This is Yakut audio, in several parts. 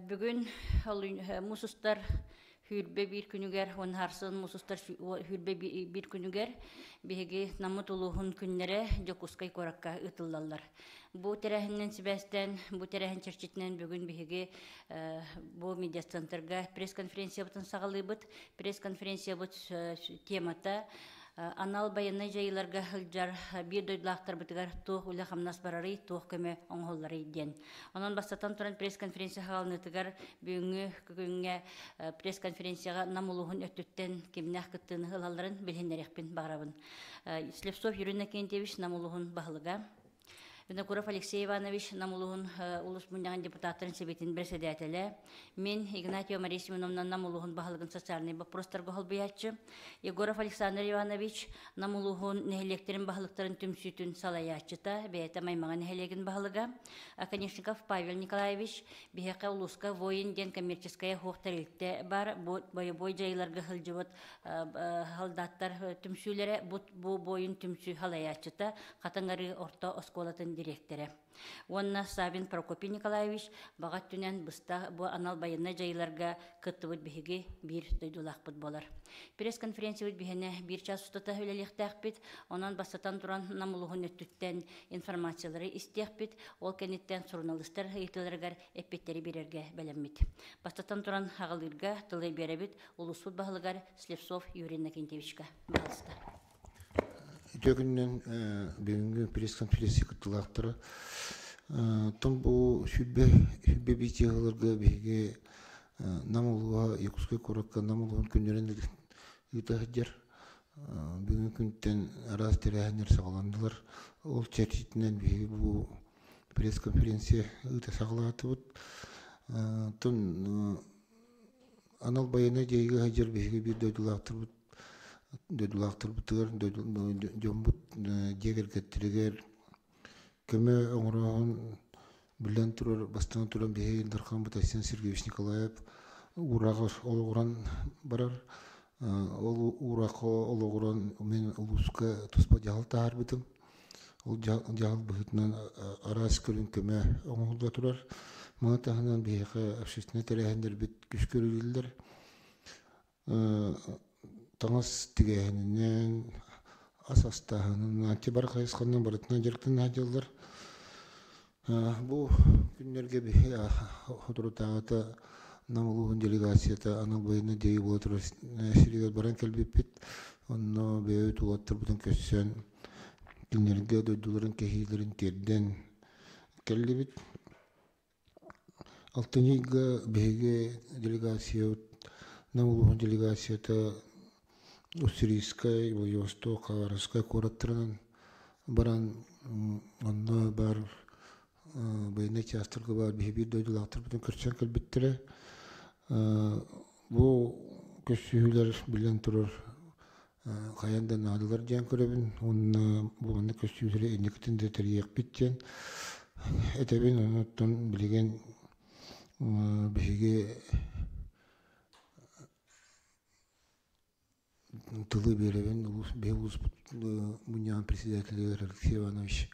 Бүгүн муус устар 21 күнүгэр уонна сарсын муус устар 21 күнүгэр биһиги Наммыт улууһун күннэрэ Дьокуускай куоракка ыытыллаллар. Бу тэрээһининэн сибээстээн, бу тэрээһин чэрчитинэн бүгүн биһиги бу медиацентрга пресс-конференциябытын саҕалыыбыт. Пресс-конференциябыт темата анал байыаннай дьайыыларга сылдьар биир дойдулаахтарбытыгар туох үлэ-хамнас барарый, туох көмө оҥоһулларый диэн. Онон бастатан туран пресс-конференция саҕаланыытыгар бүгүҥҥү күҥҥэ пресс-конференцияҕа Нам улууһун өттүттэн кимнээх кыттыыны ылалларын билиһиннэриэхпин баҕарабын. Слепцов Юрий Иннокентьевич Нам улууһун баһылыга, Винокуров Алексей Иванович Нам улууһун улус мунньаҕын депутаттарын сэбиэтин бэрэссэдээтэлэ, мин Игнатьева Мария Семеновна Нам улууһун баһылыгын социальнай боппуруостарга холбуйааччы, Егоров Александр Иванович Нам улууһун нэһилиэктэрин баһылыктарын түмсүүтүн салайааччыта, бэйэтэ Маймаҕа нэһилиэгин баһылыга, Оконешников Павел Николаевич биһиэхэ улууска Воин диэн коммерческая суох тэрилтэ бар, бу бойобуой дьайыыларга сылдьыбыт солдаттар түмсүүлэрэ, бу буойун түмсүү салайааччыта, Хатыҥ Арыы орто оскуолатын дириэктэрэ. Уонна Савин Прокопий Николаевич баҕа өттүнэн быста бу анал байыаннай дьайыыларга кыттыбыт биһиги биир дойдулаахпыт буолар. Пресс-конференциябыт биһиэнэ биир час устата үлэлиэхтээхпит. Онон бастатан туран Нам улууһун өттүттэн информациялары истиэхпит. Ол кэнниттэн суруналыыстар ыйытыыларыгар эппиэттэри биэрэргэ бэлэммит. Бастатан туран аҕалыырга тылы биэрэбит улууспут баһылыгар Слепцов Юрий Иннокентьевичка. Пожалуйста. Үтүө күнүнэн бүгүҥҥү пресс-конференция кыттыылаахтара. Оттон бу 21 биитиһыларга биһиги Нам улууһа Якутскай куоракка Нам улууһун күннэрин ыыта сылдьар. Бүгүҥҥү күнтэн араас тэрээһиннэр саҕаланнылар. Ол чэрчитинэн биһиги бу пресс-конференция ыыта саҕалаатыбыт. Оттон анал байыаннай дьайыыга сылдьар биһиги биир дойдулаахтарбыт дойдулаахтарбытыгар дьоммут дьиэ кэргэттэригэр көмө оҥорооһун биллэн турар бастаан туран биһиги Ил Дархаммыт Айсен Сергеевич Николаев уураах олоҕуран барар. Ол уураахха олоҕуран мин улууска туспа дьаһал таһаарбытым. Ол дьаһал быһыытынан араас көрүҥ көмө оҥоһулла турар. Маны таһынан биһиэхэ общественнай тэрээһиннэрбит күүскэ үлэлииллэр. Таҥас тигээһининэн, ас астааһынынан, антибар хайысханан барытынан дьарыктана сылдьаллар. Бу күннэргэ биһи соторутааҕыта Нам улууһун делегацията анал байыаннай дьайыы буола турар сиригэр баран кэлбиппит. Онно бэйэбит уолаттарбытын көрсөн, кинилэргэ дойдуларын кэһиилэрин тиэрдэн кэллибит. Алтынньы ыйга биһиги делегациябыт Нам улууһун делегацията Уссурийскай, Владивосток, Хабаровскай куораттарынан баран онно баар байыаннай чаастарга баар биһи биир дойдулаахтарбытын көрсөн кэлбиттэрэ. Бу көрсүһүүлэр биллэн турар хайаан да наадалар диэн көрөбүн уонна бу маннык көстүүлэри инникитин да тэрийиэхпит диэн этэбин. Онон билигин биһиги тылы биэрэбин улуус биһи улууспут мунньаҕын председателигэр Алексей Иванович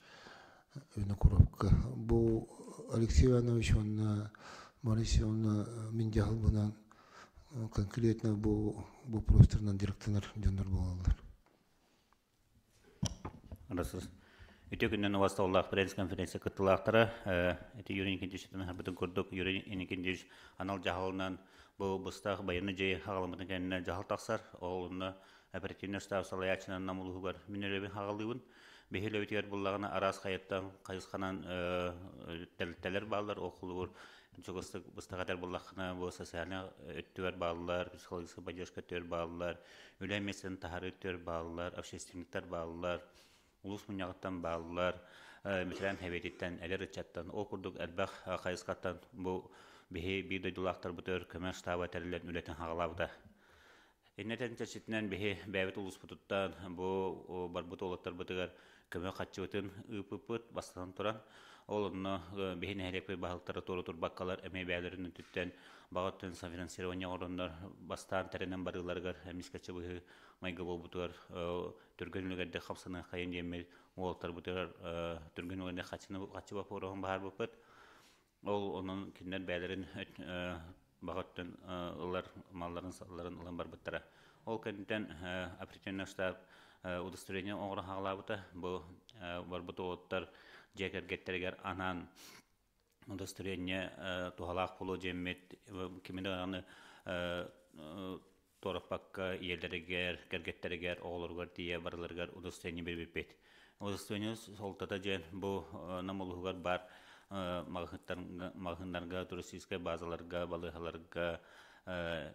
Винокуровка. Бу Алексей Иванович уонна Мария Ивановна мин дьаһалбынан конкретно бу вопростарынан дьарыктанар дьоннор буолаллар. Үтүө күнүнэн убастабыллаах пресс-конференция кыттыылаахтара. Ити Юрий Никитич аһарбытын курдук, Юрий Никитич анал дьаһалынан бу быстах байыаннай дьиэ хаҕаламмытын кэннэ дьаһал тахсар. Ол онно оперативный штаб салайааччынан Нам улууһугар мин үлэбин хаҕалыыбын. Биһи үлэбитигэр буллаҕына араас хайыттан хайысханан тэрилтэлэр бааллар. Ол холобур чугастык быстах этэр буоллаххына, бу социальнай өттүгэр бааллар, психологическай поддержка өттүгэр бааллар, үлэ миэстэтин таһаарыы өттүгэр бааллар, общественниктар бааллар, улуус мунньаҕыттан бааллар, ветеран сэбиэтиттэн, эдэр ыччаттан, ол курдук элбэх хайысхаттан бу биһи биир дойдулаахтарбытыгар көмө штаба тэриллэн үлэтин хаҕалаабыта. Иннэтэн чэрчитинэн биһи бэйэбит улууспутуттан бу барбыт уолаттарбытыгар көмө харчыбытын ыыппыппыт бастатан туран. Ол онно биһи нэһилиэкпит баһылыктара туора турбаккалар эмиэ бэйэлэрин өттүттэн баҕа өттүн софинансирование оҥороннор бастаан тэринэн барыыларыгар эмискэччи быһыы майгы буолбутугар түргэн үлүгэрдик хамсаныаххайын диэммит уолаттарбытыгар түргэн үлүгэрдик харчы боппуруоһун баһаарбыппыт. Ол онон кинилэр бэйэлэрин баҕа өттүн ылар малларын-салларын ылан барбыттара. Ол кэнниттэн оперативный штаб удостоверение оҥоро хаалаабыта. Бу барбыт уолаттар дьиэ кэргэттэригэр анаан удостоверение туһалаах буолуо диэммит кими даҕаны туораппакка ийэлэригэр, кэргэттэригэр, оҕолоругар тиийэ барыларыгар удостоверение биэрбиппит. Удостоверение суолтата диэн бу Нам улууһугар баар маҕаһыыннарга, туристическай базаларга, балыыһаларга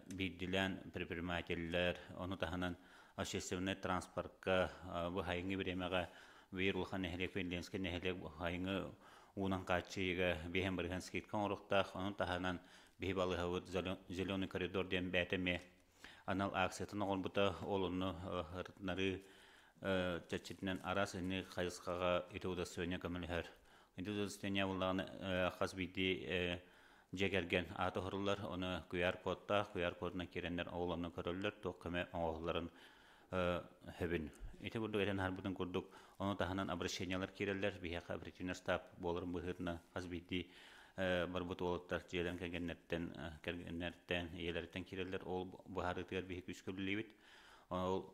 биирдилээн предпринимателлэр, ону таһынан общественнай транспортка бу хайыҥы бириэмэҕэ биир улахан нэһилиэк Ленскэй нэһилиэк хайыҥы уунан хааччыйыыга биэһэн барыһан скидка оҥоруохтаах, ону таһынан биһи балыыһабыт «Зеленый коридор» диэн бэйэтэ эмиэ анал акциятын оҥорбута. Ол онно ырытынарыы чэрчитинэн араас инник хайысхаҕа ити удостоверение көмөлөһөр. Ити удостоверение буоллаҕына хас биирдии дьиэ кэргэн аата оһоруллар, ону QR-кодтаах, QR-кодунан киирэннэр ол онно көрөллөр, туох көмө оҥоһулларын сөбүн. Ити курдук этэн аһарбытын курдук, ону таһынан обращениелар киирэллэр. Биһиэхэ оперативный штаб буоларын быһыытынан хас биирдии барбыт уолаттар дьиэлэрин кэргэннэртэн, кэргэннэртэн, ийэлэриттэн киирэллэр. Ол быһаарыытыгар биһи күүскэ үлэлиибит. Ол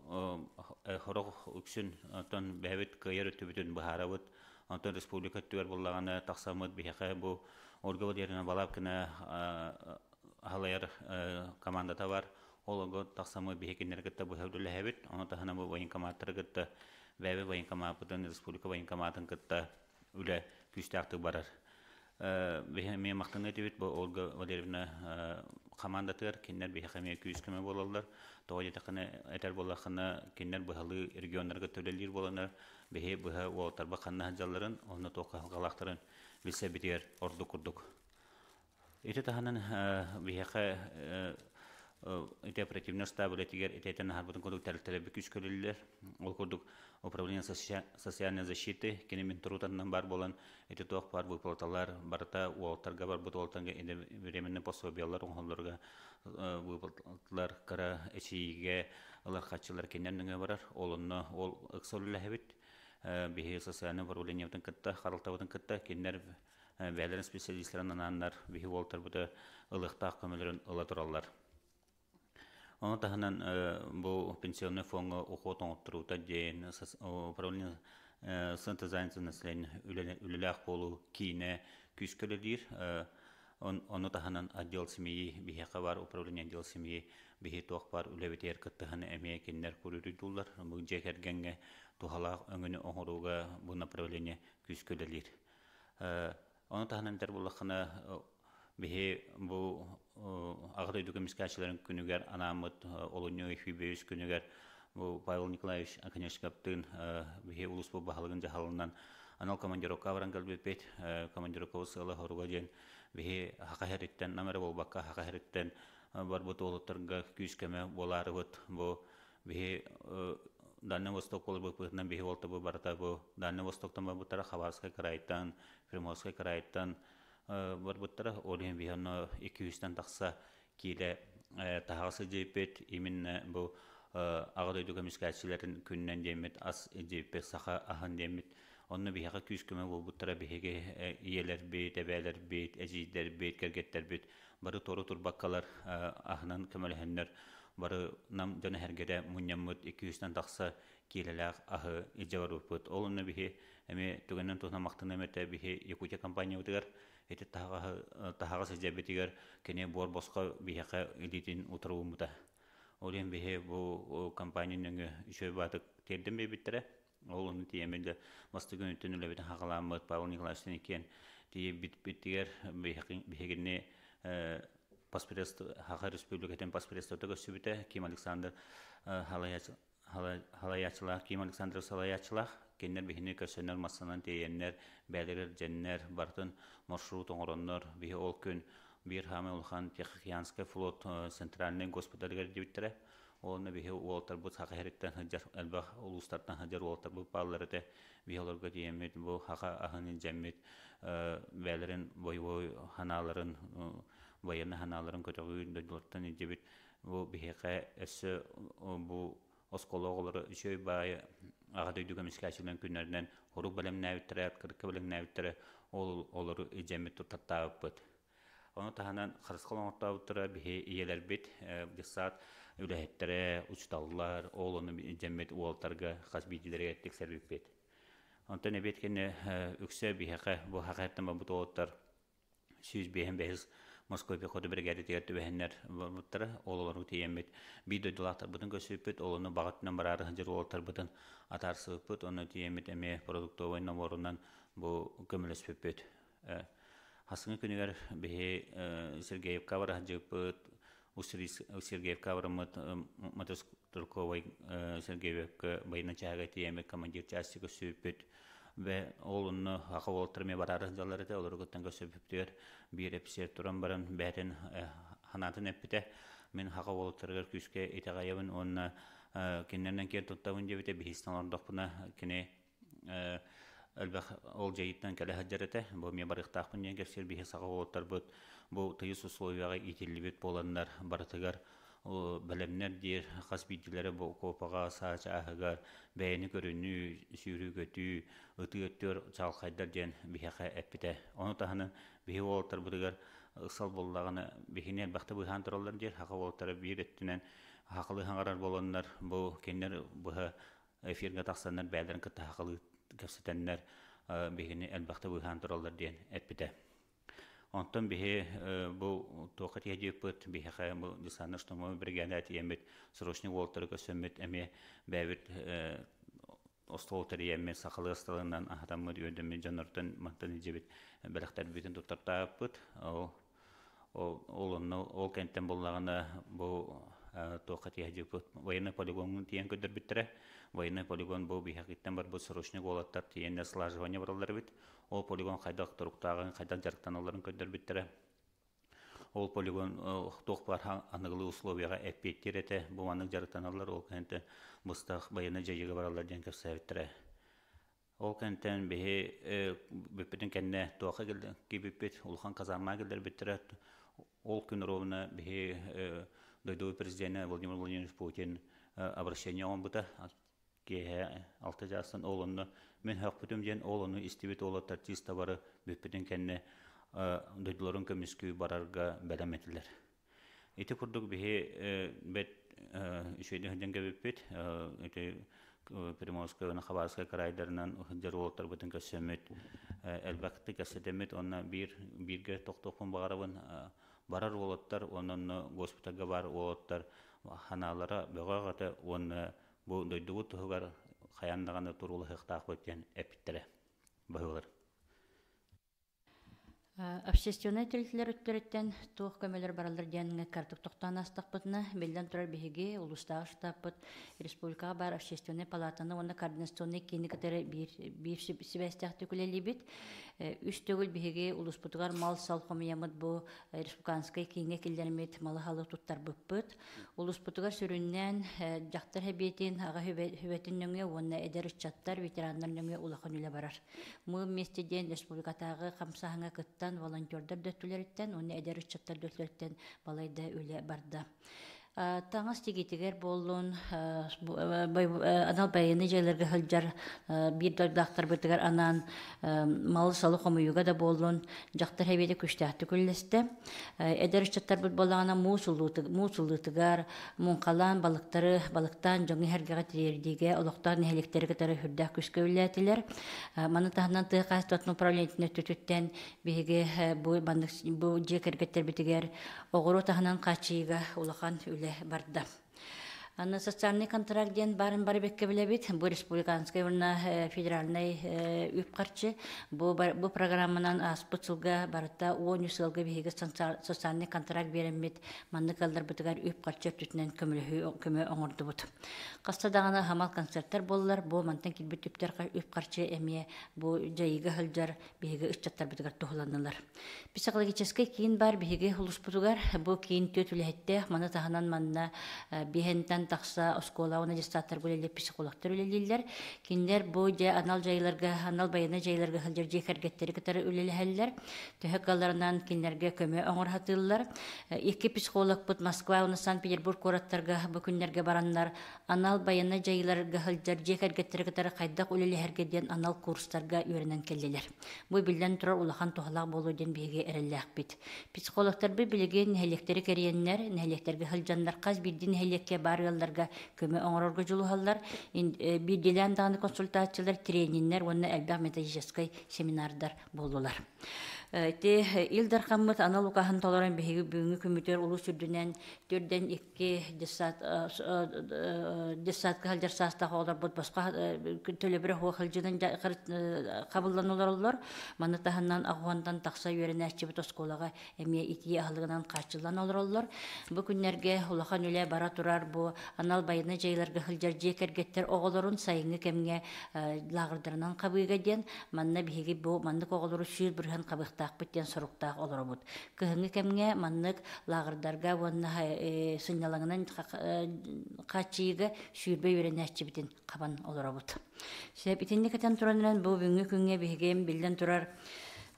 хорох үксүн оттон бэйэбит кыайар өттүбүтүн быһаарабыт. Онтон республика өттүгэр буоллаҕына тахсаммыт биһиэхэ бу Ольга Валерьевна Балабкина халайар командата бар. Ол тахсаммыт биһи кинилэри кытта быһа үлэлэһэбит. Ону таһынан бу военкоматтары кытта бэйэбит военкомаппытын, республика военкоматын кытта үлэ күүстээхтик барар. Биһи эмиэ махтаныа этибит бу Ольга Валерьевна хамаандатыгар кинилэр биһиэхэ эмиэ күүс-көмө буолаллар. Тоҕо диэтэххинэ, этэр буоллаххына, кинилэр быһалыы регионнарга төлөлүүр буоланнар, биһи быһа уолаттарба ханна сылдьалларын, онно туох кыһалҕалаахтарын билсэрбитигэр ордук курдук. Ити таһынан биһиэхэ ити оперативный штаб үлэтигэр итиэтэн аһарбытын курдук тэрилтэлэрбит күүскэ үлэлииллэр. Ол курдук управление социальной защиты кини мин турутанынан баар буолан ити туох баар выплаталар барыта уолаттарга барбыт уолаттарга временный пособиялар оҥоһоллорго выплаталар кыра эчийиигэ ылар харчылар кинилэр нөҥүө барар. Ол онно ол ыкса үлэлэһэбит. Биһиги социальный управлениебытын кытта, харалтабытын кытта кинилэр бэйэлэрин специалистарын анааннар биһи уолтарбыты ылыахтаах көмөлөрүн ыла тураллар. Ону таһынан бу пенсионный фоҥҥа уход оҥотторуута диэн управление центр занятости населения үлэлээх буолуу киинэ күүскэ үлэлиир. Ону таһынан отдел семьи биһиэхэ баар управление отдел семьи биһи туох баар үлэбитигэр кыттыһан эмиэ кинилэр куруутуйдууллар. Бу дьиэ кэргэҥҥэ туһалаах өҥөнү оҥорууга бу направление күүскэ үлэлиир. Ону таһынан этэр буоллаххына, биһи бу Аҕа дойду көмүскээччилэрин күнүгэр анааммыт олунньу үһүс күнүгэр бу Павел Николаевич Оконешниковтыын биһи улууспут баһылыгын дьаһалынан анал командировка баран кэлбиппит. Командировкабыт сыала-соруга диэн биһи Хаха иһэриттэн, нам эрэ буолбакка Хаха иһэриттэн барбыт уолаттарга күүс-көмө буолаарыбыт. Бу биһи Дальний Восток буолбуппутунан биһи уолтабы барыта бу Дальний Востоктан барбыттара Хабаровскай кыраайтан, Приморскай кыраайтан барбыттара. Ол иһин биһи онно 200-тэн тахса киилэ таһаҕас илдьибиппит. Именно бу Аҕа дойду көмүскээччилэрин күнүнэн диэммит ас илдьибиппит, саха аһын диэммит. Онно биһиэхэ күүс-көмө буолбуттара биһиги ийэлэрбит, эбээлэрбит, эдьиийдэрбит, кэргэттэрбит бары туору турбаккалар аһынан көмөлөһөннөр бары нам дьон эһэргэтэ мунньаммыт 200-тэн тахса киилэлээх аһы илдьэ барбыппыт. Ол онно биһи эмиэ түгэнэн туһунан махтаныам этэ биһи Якутия компаниябытыгар ити таһаҕаһы таһаҕас илдьэбитигэр кини буор босхо биһиэхэ илиитин утары ууммута. Ол иһин биһи бу компания нөҥүө үчүгэй баатык тиэрдэн биэрбиттэрэ. Ол ону тиийэммит да бастакы күнүттэн үлэбитин хаҕалааммыт Павел Николаевичтан иккиэн тиийбиппитигэр биһигини паспредство Саха Республикатын паспредствота көрсүбүтэ Ким Александр халайааччылаах Ким Александров салайааччылаах кинилэр биһини көрсөннөр массанан тиэйэннэр бэйэлэригэр дьэннэр барытын маршрут оҥороннор биһи ол күн биир хаамай улахан Тихоокеанскай флот центральный госпиталыгар диэбиттэрэ. Уонна биһи уолаттарбыт Саха сириттэн сылдьар элбэх улуустартан сылдьар уолаттарбыт бааллар этэ. Биһи олорго тиийэммит бу саха аһын илдьэммит бэйэлэрин бойобуой санааларын военнай санааларын көтөҕүү дойдулартан илдьибит. Бу биһиэхэ өссө бу Оскуола оҕолоро үчүгэй баайы Аҕа дойду көмүскээччилэрин күннэринэн хорук бэлэмнээбиттэрэ, кырыкка бэлэмнээбиттэрэ, ол олору илдьэммит туттартаабыппыт. Ону таһынан харысхал оҥортообуттара биһи ийэлэрбит, дьыссаат үлэһиттэрэ, учууталлар, ол ону илдьэммит уолтарга хас биирдиилэригэр тиксэрбиппит. Онтон эбиэт кэннэ үксэ биһиэхэ бу хахайаттан барбыт уолаттар 155 Москва пехота биригээдэтигэр түбэһэннэр барбыттара. Ол олору тиийэммит биир дойдулаахтарбытын көрсүбүппүт, ол ону баҕа өттүнэн бараары сылдьар уолаттарбытын атаарсыбыппыт. Онно тиийэммит эмиэ продуктовай наборунан бу көмөлөспүппүт. Хасыҥҥы күнүгэр биһи Сергеевка бара сылдьыбыппыт, Сергеевка бараммыт мотострелковай Сергеевка байына чааһыгар тиийэммит командир части көрсүбүппүт. Ол онно аха уолаттар эмиэ бараары сылдьаллар этэ, олору кыттан көрсүбүппүтүгэр биир эписиэр туран баран бэйэтин санаатын эппитэ. Мин хаха уолаттарыгар күүскэ итэҕэйэбин уонна кинилэринэн киэн туттабын диэбитэ. Биһиги олордохпуна кини элбэх ол дьайыыттан кэлэ сылдьар этэ. Бу эмиэ барыахтаахпын диэн кэпсиир биһи саха уолаттарбыт бу тыйыс условияҕа иитиллибит буоланнар барытыгар бэлэмнэр диир хас биирдиилэрэ бу окуопаҕа саа чааһыгар бэйэни көрүнүү, сүүрүү-көтүү, ытыы өттүгэр чаҕылхайдар диэн биһиэхэ эппитэ. Ону таһынан биһи уолаттарбытыгар ыксал буоллаҕына биһини элбэхтэ быыһаан тураллар диир. Саха уолаттара биир өттүнэн сахалыы саҥарар буоланнар бу кинилэр быһа эфиргэ тахсаннар бэйэлэрин кытта сахалыы кэпсэтэннэр биһигини элбэхтэ быыһаан тураллар диэн эппитэ. Онтон биһи бу туохха тиийдиэппит, биһиэхэ бу десантно штурмовой бригада тиийэммит, срочник уолаттары көрсөммүт эмиэ бэйэбит остуол тэрийэммит, сахалыы асталынан аһатаммыт, үөрдэммит дьоннортон мантан илдьибит бэлэхтэрбитин туттартаабыппыт. Ол Ол онно ол кэнтэн буллаҕына бу туохха тиэһдьиппит военный полигоҥҥа тиийэн көрдөрбүттэрэ. Военный полигон бу биһиэхиттэн барбыт срочник уолаттар тиийэннэр слаживание бараллар эбит. Ол полигон хайдах туруктааҕын, хайдах дьарыктаналларын көрдөрбүттэрэ. Ол полигон туох баар аныгылыы условияҕа эппиэттиир этэ. Бу маннык дьарыктаналлар, ол кэнтэн быстах байыаннай дьайыыга бараллар диэн кэпсээбиттэрэ. Ол кэнтэн биһи бүппүтүн кэннэ туохха киирбиппит, улахан казармаҕа киллэрбиттэрэ. Ол күн ровно биһи дойду президенэ Владимир Владимирович Путин обращение оҥорбута. Киэһэ 6 чаастан ол онно мин хөхпүтүм диэн ол ону истибит уолаттар чисто бары бүппүтүн кэннэ дойдуларын көмүскүү барарга бэлэм этилэр. Ити курдук биһи бэт үчүгэйдик сылдьан кэбиппит. Ити Приморскай уонна Хабаровскай кыраайдарынан сылдьар уолаттарбытын көрсөммүт, элбэхтик кэпсэтэммит уонна биир бииргэ тохтуохпун баҕарабын. Барар уолаттар уонна онно госпитальга баар уолаттар санаалара бөҕөх этэ уонна бу дойдубут туһугар хайаан даҕаны туруулаһыахтаахпыт диэн эппиттэрэ быһыылар. Общественнай тэрилтэлэр өттүлэриттэн туох көмөлөр бараллар диэн картык тохтоон аастахпытына, биллэн турар биһиги улуустааҕы штабпыт республикаҕа баар общественнай палатаны уонна координационнай киини кытары биир, биир сибээстээхтик үлэлиибит. Үс төгүл биһиги улууспутугар мал-сал хомуйаммыт бу республиканскай кииҥҥэ киллэрмит малы-халы туттарбыппыт. Улууспутугар сүрүннээн дьахтар сэбиэтин, аҕа сүбэтин нөҥүө уонна эдэр ыччаттар, ветераннар нөҥүө улахан үлэ барар. Мы вместе диэн республикатааҕы хамсааһыҥҥа кыттан волонтердар да өттүлэриттэн уонна эдэр ыччаттар да өттүлэриттэн балайда үлэ барда. Таҥас тигиитигэр буоллун, анал байыаннай дьайыыларга сылдьар биир дойдулаахтарбытыгар анаан малы-салы хомуйууга да буоллун, дьахтар сэбиэтэ күстээхтик үллэстэ. Эдэр ыччаттарбыт буоллаҕына муус ылыытыгар, муҥхалаан балыктары балыктаан дьоҥҥо иһэргэҕэ тириэрдиигэ олохтоох нэһилиэктэри кытары сүрдээх күүскэ үлэлээтилэр. Маны таһынан тыа хаһаайыстыбатын управлениетын өттүтүттэн биһиги бу маннык бу дьиэ кэргэттэрбитигэр оҕуруот аһынан хааччыйыыга улахан үлэ барда. Аны социальный контракт диэн баарын бары бэккэ билэбит. Бу республиканскай уонна федеральнай үп-харчы. Бу, бу программанан ааспыт сылга барыта 13 сылга биһиги социальный контракт биэрэммит маннык ыалларбытыгар үп-харчы өттүтүнэн көмөлөһүү көмө оҥордубут. Хаста даҕаны хамал концерттар буоллар, бу мантан киирбит үптэр үп-харчы эмиэ бу дьайыыга сылдьар биһиги ыччаттарбытыгар туһуланнылар. Психологическай киин бар биһиги улуспутугар бу киин түөрт үлэһиттээх, маны таһынан манна биһентэн сүүстэн тахса оскуола уонна дьыссааттарга үлэлиир психологтар үлэлииллэр. Кинилэр бу дьэ анал дьайыыларга, анал байыаннай дьайыыларга сылдьар дьиэ кэргэттэри кытары үлэлэһэллэр. Төһө кыалларынан кинилэргэ көмө оҥоро сатыыллар. Икки психологпыт Москва уонна Санкт-Петербург куораттарга бу күннэргэ бараннар анал байыаннай дьайыыларга сылдьар дьиэ кэргэттэри кытары хайдах үлэлэһэргэ диэн анал курстарга үөрэнэн кэллилэр. Бу биллэн турар улахан туһалаах буолуо диэн биһиги эрэллээхпит. Психологтарбыт билигин нэһилиэктэри кэрийэннэр, нэһилиэктэргэ сылдьаннар хас биирдии нэһилиэккэ баар ыалларга көмө оҥорорго дьулуһаллар. Биирдиилээн даҕаны консультациялар, трениннэр уонна элбэх методическай семинардар буоллулар. Ити Ил Дархаммыт анал укаһын толорон биһиги бүгүҥҥү күммүтүгэр улуус үрдүнэн төрдөн икки детсадка сылдьар саастаах оҕолорбут босхо төлөбүрэ суох сылдьынан хабыллан олороллор. Маны таһынан аҕуһантан тахса үөрэнээччибит оскуолаҕа эмиэ итии аһылыгынан хааччыллан олороллор. Бу күннэргэ улахан үлэ бара турар бу анал байыаннай дьайыыларга сылдьар дьиэ кэргэттэр оҕолорун сайыҥҥы кэмҥэ лааҕырдарынан хабыыга диэн манна биһиги бу маннык оҕолору 100% хабыахтаахпыт диэн соруктаах олоробут. Кыһыҥҥы кэмҥэ маннык лааҕырдарга уонна сынньалаҥынан хааччыйыыга 20 үөрэнээччибитин хабан олоробут. Сөп итинник этэн туран бу бүгүҥҥү күҥҥэ биһиги биллэн турар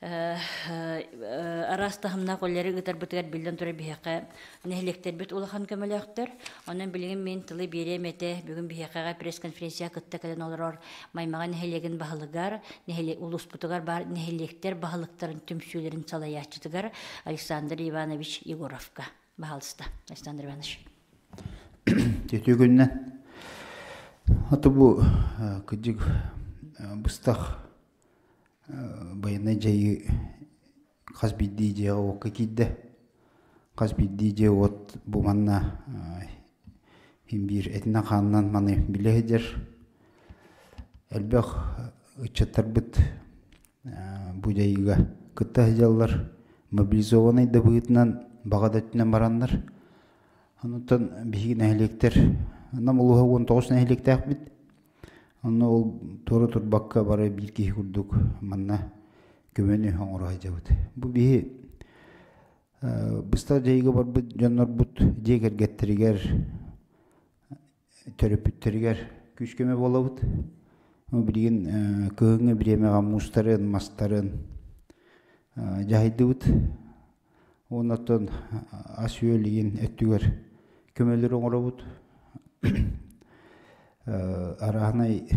араас таһымнаах үлэлэри ыытарбытыгар биллэн турар биһиэхэ нэһилиэктэрбит улахан көмөлөөхтөр. Онон билигин мин тылы биэриэм этэ. Бүгүн биһиэхэҕэ пресс-конференция кытта кэлэн олорор Маймаҕа нэһилиэгин баһылыгар, нэһилиэк улууспутугар баар нэһилиэктэр баһылыктарын түмсүүлэрин салайааччытыгар Александр Иванович Егоровка. Баһаалыста, Александр Иванович. Үтүө күннэн. Аты бу кыдьык быстах байыаннай дьайыы хас биирдии дьиэҕэ-уокка киирдэ. Хас биирдии дьиэ-уот бу манна син биир этинэн-хаанынан маны билэ сылдьар. Элбэх ыччаттарбыт бу дьайыыга кытта сылдьаллар. Мобилизованнай да быһыытынан баҕа да өттүнэн бараннар. Онтон биһиги нэһилиэктэр Нам улууһа 19 нэһилиэктээхпит. Онно ол туора турбакка бары биир киһи курдук манна көмөнү оҥоро сылдьабыт. Бу биһи быстах дьайыыга барбыт дьоннорбут дьиэ кэргэттэригэр, төрөппүттэригэр күүс-көмө буолабыт. Билигин кыһыҥҥы бириэмэҕэ муустарын, мастарын дьаһайдыбыт. Уонна оттон ас-үөл игин өттүгэр көмөлөрү оҥоробут. Арааһынай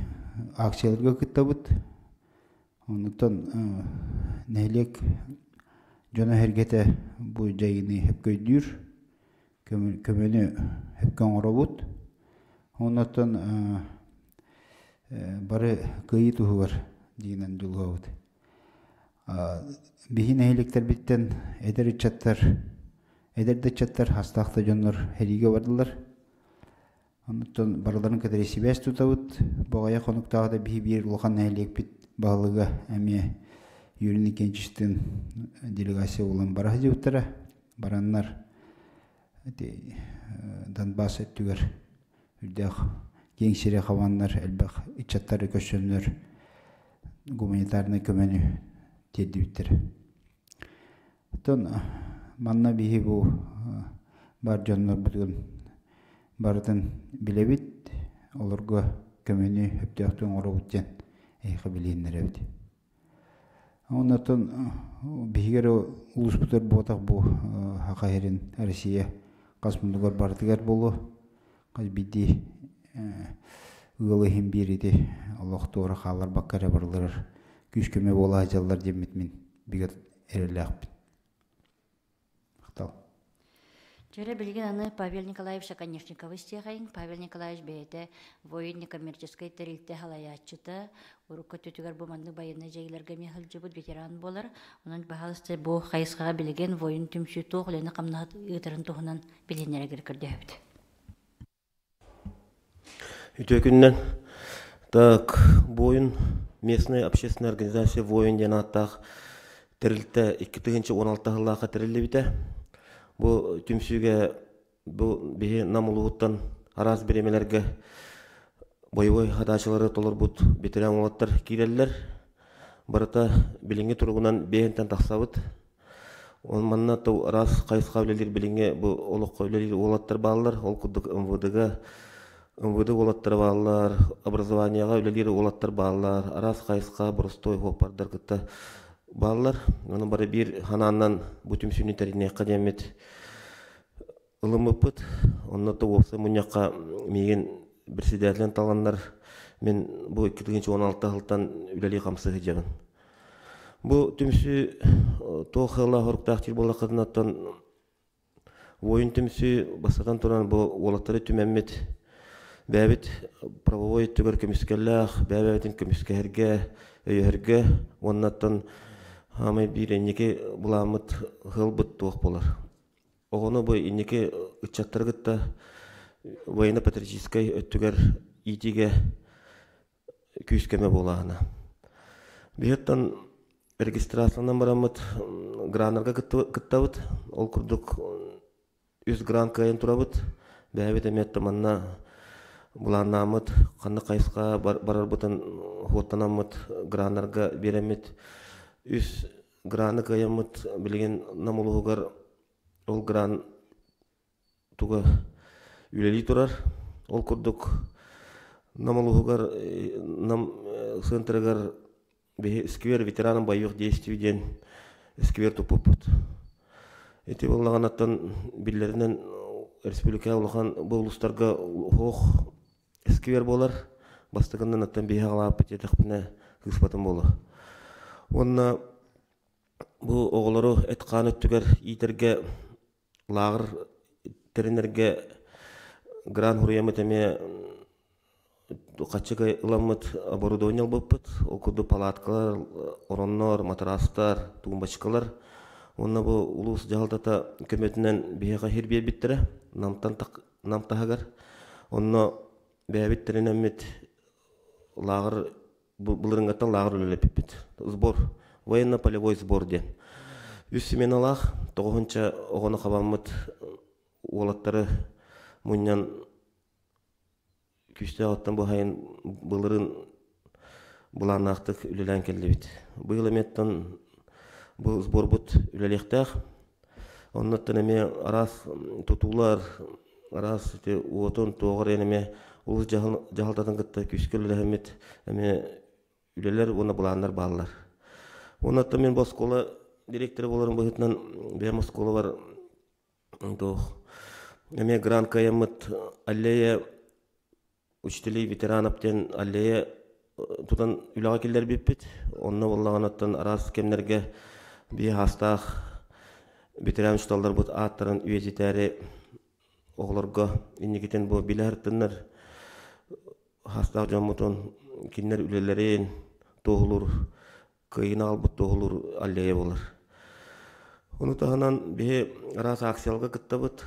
акцияларга кыттабыт. Оннуттан нэһилиэк дьоно-сэргэтэ бу дьайыыны сөпкө өйдүүр, көмөнү сөпкө оҥоробут. Оннуттан бары кыайыы туһугар диинэн дьулуһабыт. Биһи нэһилиэктэрбиттэн эдэр ыччаттар, эдэр да ыччаттар, хастаах да дьоннор сэриигэ бардылар. Онтон барыларын кытары сибээс тутабыт. Боҕайа хонуктааҕыта биһи биир улахан нэһилиэкпит баһылыга эмиэ Юрий Никитичтыын делегация булан бара сылдьыбыттара. Бараннар ити Донбасс өттүгэр үрдээх киэҥ сири хабаннар элбэх ыччаттары көрсөннөр гуманитарнай көмөнү тиэрдибиттэр. Оттон манна биһи бу бар дьоннорбутун барытын билэбит, олорго көмөнү сөптөөхтүк оҥоробут диэн эһиэхэ билиһиннэрэбит. Оннотон биһиги эрэ улууспутугар буотах бу Саха сирин Россия хас муннугар барытыгар буолуо. Хас биирдии ыал иһин биир ити олох туора хаалларбакка эрэ барыларар күүс-көмө буола сылдьаллар диэммит мин бигэ эрэллээхпин. Махтал. Дьөрө билигин аны Павел Николаевич Оконешниковы истиэхэйиҥ. Павел Николаевич бэйэтэ воин некоммерческай тэрилтэ салайааччыта, урукку өттүтүгэр бу маннык байыаннай дьайыыларга эмиэ сылдьыбыт ветеран буолар. Онон баһаалыста бу хайысхаҕа билигин воин түмсүү туох үлэни-хамнаһы ыытарын туһунан билиһиннэрэргэр көрдөһөбүт. Үтүө күнүнэн. Так, Воин местная общественная организация «Воин» диэн ааттаах тэрилтэ 2016 сыллаахха тэриллибитэ. Бу түмсүүгэ бу биһи Нам улууһуттан араас бириэмэлэргэ боевой хадаачылары толорбут ветеран уолаттар киирэллэр. Барыта билиҥҥи туругунан биэһинтэн тахсабыт. Ол манна араас хайысха үлэлиир билиҥҥи бу олоххо үлэлиир уолаттар бааллар. Ол курдук МВД-га МВД уолаттара бааллар, образованиеҕа үлэлиир уолаттар бааллар, араас хайысха боростуой хуоппардар кытта бааллар. Ону бары биир ханааннан бу түмсүүнү тэриниэххэ диэммит ылыммыппыт. Онно да уопсай мунньахха миигин председателин таланнар мин бу 2016 сылтан үлэлии хамсыы сылдьабын. Бу түмсүү туох сыаллаах соруктаах диир буоллаххытына, Воин түмсүү бастатан туран бу уолаттары түмэммит бэйэбит правовой өттүгэр көмүскэллээх, бэйэ-бэйэбитин көмүскэһэргэ, өйөһөргө уоннаттан хаамай биир инники былааммыт ыалбыт туох буолар. Оҕону бу инники ыччаттары кытта военно-патриотическай өттүгэр иитиигэ күүс-көмө буолааһына. Биһиттэн регистрациянан бараммыт граннарга кыттабыт. Ол курдук үс гран кыайан турабыт. Бэйэбит эмиэ манна былааннааммыт, ханнык хайысха барарбытын хуоттанаммыт граннарга биэрэммит үс граны кыайаммыт билигин Нам улууһугар ол гран туга үлэлии турар. Ол курдук Нам улууһугар Нам центрыгар биһи сквер ветеранам боевых действий диэн сквер туппуппут. Ити буоллаҕынаттан биллэринэн республика улахан бу улуустарга уһуох сквер буолар. Бастакынан аттан биһи аҕалааппыт диэтэхпинэ кыыспатым буолуо. Уонна бу оҕолору эт-хаан өттүгэр иитэргэ лааҕыр тэринэргэ гран хуруйаммыт эмиэ хаччыга ыламмыт оборудование ылбыппыт. Ол курдук палаткалар, ороннор, матрастар, тумбочкалар. Уонна бу улуус дьаһалтата көмөтүнэн биһиэхэ сир биэрбиттэрэ Намтан Нам таһыгар. Онно бэйэбит тэринэммит лааҕыр былырыҥҥаттан лааҕыр үлэлэппиппит. Сбор, военно-полевой сбор диэн. Үс сменалаах, тоҕуһунча оҕону хабаммыт уолаттары мунньан күүстээх оттон быһайын былырын былааннаахтык үлэлээн кэллибит. Быйыл эмиэттэн бу сборбут үлэлиэхтээх. Оннуттан эмиэ араас тутуулар, араас ити уотун туоҕар эмиэ улуус дьаһалтатын кытта күүскэ үлэлэһэммит эмиэ үлэлэр уонна былааннар бааллар. Оннуттан мин бу оскуола директора буоларым быһыытынан бэйэм оскуолабар туох эмиэ грант кыайаммыт аллея учителей ветеранов диэн аллея тутан үлэҕэ киллэрбиппит. Онно буоллаҕынаттан араас кэмнэргэ биир хаастаах ветеран учууталларбыт ааттарын үйэтитээри оҕолорго инникитин бу билэ сырыттыннар хаастаах дьоммутун кинилэр үлэлэрин туоһулуур кыайыыны аҕалбыт туоһулуур аллея буолар. Ону таһынан биһи араас акцияларга кыттабыт.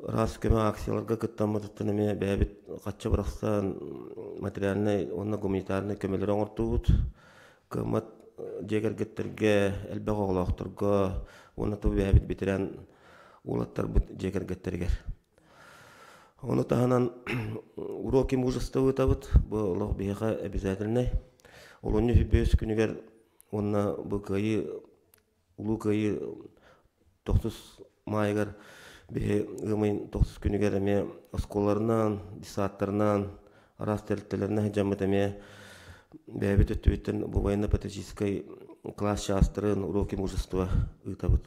Араас көмө акцияларга кыттаммытыттан эмиэ бэйэбит хаччы бырахсан материальнай уонна гуманитарнай көмөлөрү оҥортуубут. Кыаммат дьиэ кэргэттэргэ, элбэх оҕолоохторго уонна ту бэйэбит бэтэрээн уолаттарбыт дьиэ кэргэттэригэр. Ону таһынан уроки мужества ыытабыт. Бу олох биһиэхэ обязательнай. Олунньу үс күнүгэр уонна бу кыайыы Улуу Кыайыы тохсус маайыгар биһи ыамыйын тохсус күнүгэр эмиэ оскуолаларынан, детсадтарынан, араас тэрилтэлэринэн сылдьаммыт эмиэ бэйэбит өттүбүттэн бу военно-патриотическай класс чаастарын уроки мужества ыытабыт.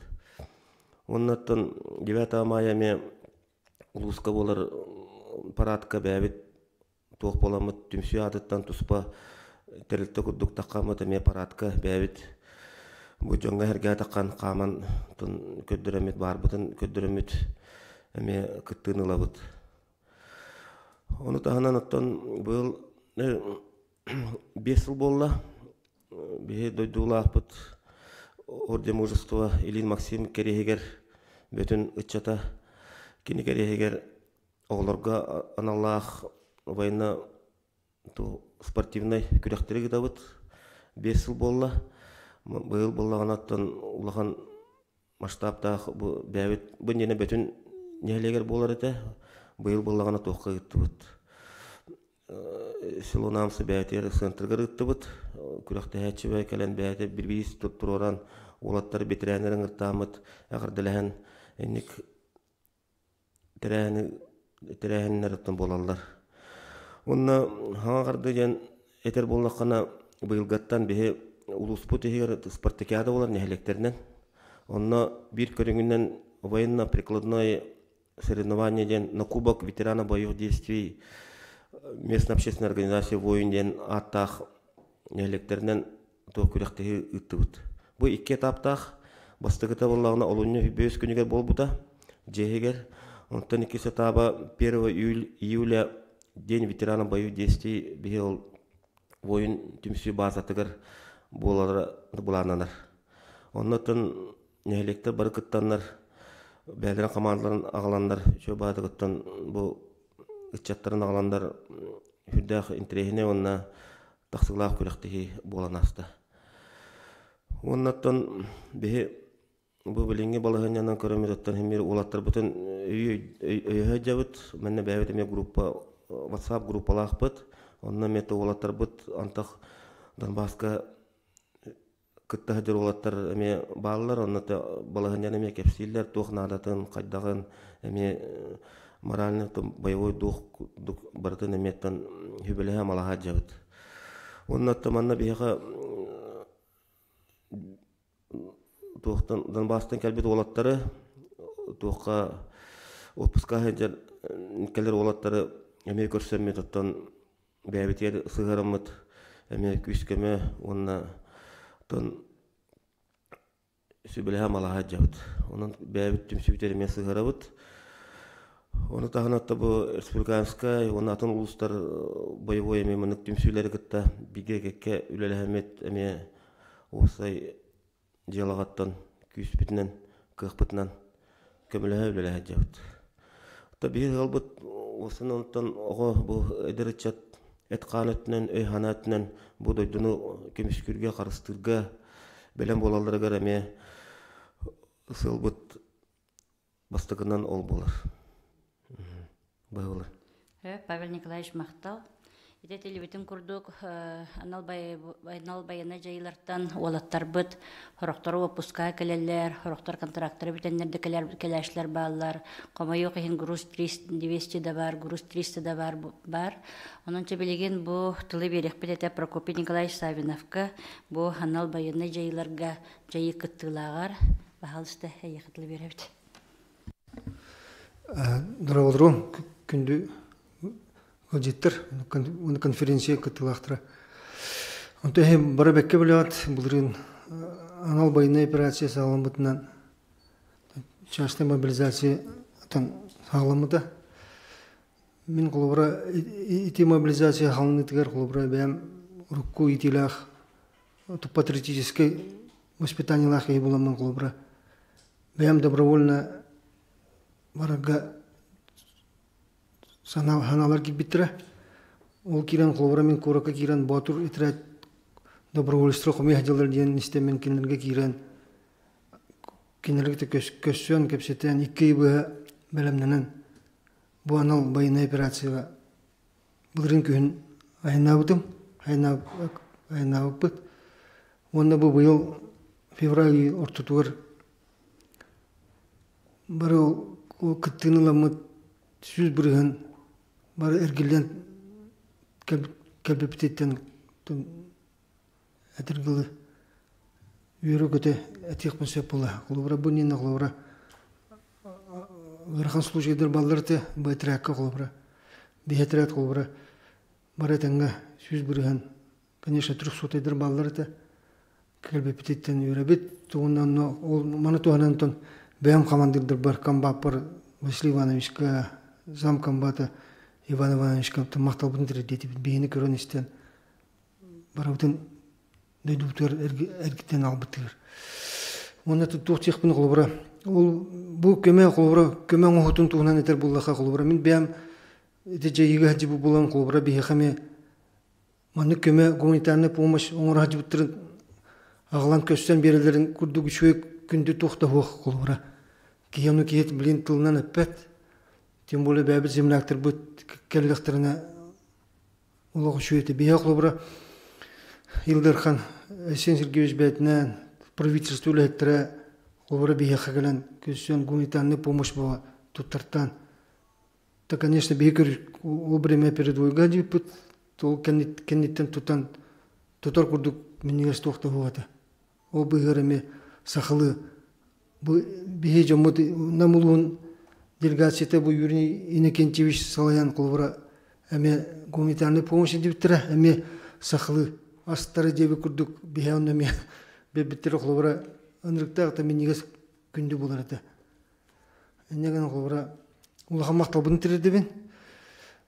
Уоннаттан 9 мая эмиэ улууска буолар парадка бэйэбит туох буоламмыт түмсүү аатыттан туспа тэрилтэ курдук таххаммыт эмиэ парадка бэйэбит бу дьоҥҥо эргээ таххан хааман көрдөрөммүт баарбытын көрдөрөммүт эмиэ кыттыыны ылабыт. Ону таһынан оттон быйыл 5 сыл буолла биһи дойдулаахпыт орден мужества Ильин Максим кэриэһигэр бүтүн ыччата кини кэриэһигэр оҕолорго аналлаах военно спортивнай күрэхтэри ыытабыт. 5 сыл буолла. Быйыл буоллаҕына улахан масштабтаах бу бэйэбит бу иннинэ бүтүн нэһилиэгэр буолар этэ. Быйыл буоллаҕына туохха ыыттыбыт. Село Намсы бэйэтигэр центрыгар ыыттыбыт. Күрэхтэһээччи кэлэн бэйэтэ бирбиис туруоран уолаттар бэтэрээннэрин ыҥыртааммыт эҕэрдэлэһэн инник тэрээһини тэрээһиннэр оттон буолаллар. Уонна хаҥа харды диэн этэр буоллаххына, быйылгаттан биһи улууспут иһигэр спартакиада буолар нэһилиэктэринэн. Онно биир көрүҥүнэн военно-прикладной соревнование диэн на кубок ветерана боевых действий местной общественной организации «Воин» диэн ааттаах нэһилиэктэринэн туох күрэхтэһии ыыттыбыт. Бу икки этаптаах бастакыта буоллаҕына олунньу бэс күнүгэр буолбута дьиэ иһигэр. Онтон иккис этаба 1 июля День ветерана боевых действий биһи ол воин түмсүү базатыгар буолара былааннанар. Оннотон нэһилиэктэр бары кыттаннар бэйэлэрин хамаандаларын аҕаланнар үчүгэй баатыгыттан бу ыччаттарын аҕаланнар сүрдээх интэриэһинэй уонна тахсыылаах күрэхтэһии буолан ааста. Уоннаттан биһи бу билиҥҥи балаһыанньанан көрөммүт оттон химир уолаттарбытын өйөһө дьабыт. Манна бэйэбит эмиэ группа WhatsApp группалаахпыт. Онно эмиэ уолаттарбыт антах Донбасска кытта сылдьар уолаттар эмиэ бааллар, онно балаһыанньаны эмиэ кэпсииллэр, туох наадатын, хайдаҕын эмиэ моральный боевой дух барытын эмиэттэн сүбэлэһэ малаһа дьабыт. Уонна манна биһиэхэ туохтан Донбасстан кэлбит уолаттары туохха отпуска сылдьар кэлэр уолаттары эмиэ көрсөммүт оттон бэйэбитигэр сыһыараммыт эмиэ күүс-көмө уонна оттон сүбэлэһэ малаһа дьабыт. Онон бэйэбит түмсүүбүтүгэр эмиэ сыһыарабыт. Ону таһынан отто бу республиканскай уонна атын улуустар боевой эмиэ маннык түмсүүлэри кытта бигэ кэккэ үлэлэһэммит эмиэ уопсай дьыалаҕыттан күүспүтүнэн, кыахпытынан көмөлөһө үлэлэһэ сылдьабыт. Оттон биһиги ыалбыт уопсайынан оҕо бу эдэр ыччат эт-хаан өттүнэн, өй-санаа өттүнэн бу дойдуну көмүскүүргэ, харыстыырга бэлэм буолалларыгар эмиэ сыалбыт бастакынан ол буолар. Быһылы. Павел Николаевич махтал. Ити этиллибитин курдук, анал байыаннай дьайыылартан уолаттарбыт сорохтору уоппускаҕа кэлэллэр, сорохтор контрактара бүтэннэр да кэлээччилэр бааллар. Хомойуох иһин груз 200 да баар, груз 300 да баар баар. Онон чэ билигин бу тылы биэриэхпит этэ Прокопий Николаевич Савиновка бу анал байыаннай дьайыыларга дьайыы кыттыылааҕар. Баһаалыста, эйиэхэ тылы биэрэбит. Дорооболорун күндү ыалдьыттар, конференция кыттыылаахтара. Онтон иһин бары бэккэ билэҕит, былырыын анал байыаннай операция саҕаламмытынан частная мобилизация саҕаламмыта. Мин холобура ити мобилизация хаалыныытыгар холобура бэйэм урукку иитиилээх патриотическай воспитаниелаах киһи буоламмын холобура бэйэм добровольно барарга санаалар киирбиттэрэ. Ол киирэн холобура мин куоракка киирэн Боотур отряд добровольство хомуйа сылдьаллар диэн истэммин кинилэргэ киирэн кинилэргэ көссөн кэпсэтэн икки ый быһа бэлэмнэнэн бу анал байыаннай операцияҕа былырыын күһүн айаннаабытым айаннаабыппыт уонна бу быйыл февраль ый ортотугар бары ол кыттыыны ыламмыт 100% бары эргиллэн кэлбиппититтэн этиргылы үөрэ-көтө этиэхпин сөп буолла. Холобура, бу иннинэ холобура ыарахан случайдар баллар этэ, бу отрядка холобура, биһи отряд холобура бары этэҥҥэ 100%, конечно, трехсотайдар баллар этэ. Кэлбиппититтэн үөрэбит. Тугунан онно ол маны туһанан онтон бэйэм хамандыырдарбар, комбаппар Василий Ивановичка, зам комбата Иван Ивановичка махталбытын тириэрдиэтибит. Биһини көрөн истэн барыбытын дойдубутугар эргитэн аҕалбытыгар. Уонна туох диэхпин холобура ол бу көмө холобура көмө оҥоһутун туһунан этэр буоллахха холобура мин бэйэм ити дьайыыга сылдьыбыт буолан холобура биһиэхэ эмиэ маннык көмө гуманитарная помощь оҥоро сылдьыбыттарын аҕалан көстөн биэрэллэрин курдук үчүгэй күндү туох да суох холобура киһи ону киһи блин тылынан эппэт тем более бэйэбит земляктарбыт кэллэхтэринэ олох үчүгэй этэ. Биһиэхэ холобура Ил Дархан Айсен Сергеевич бэйэтинээн правительство үлэһиттэрэ холобура биһиэхэ кэлэн көссөн гуманитарный помощь буола туттартаан. То, конечно, биһи ол время передвойга диэппит, ол кэнниттэн тутан тутар курдук минньигэс туох да суох этэ. Ол быыһыгар эмиэ сахалыы бу биһи дьоммут Нам улууһун делегацията бу Юрий Иннокентьевич салайан холобура эмиэ гуманитарный помощь диэбиттэрэ эмиэ сахалыы астары диэбит курдук биһи онно эмиэ биэрбиттэрэ холобура ынырыктаах да минньигэс күндү буолар этэ. Инньэ гынан холобура улахан махталбын тириэрдэбин.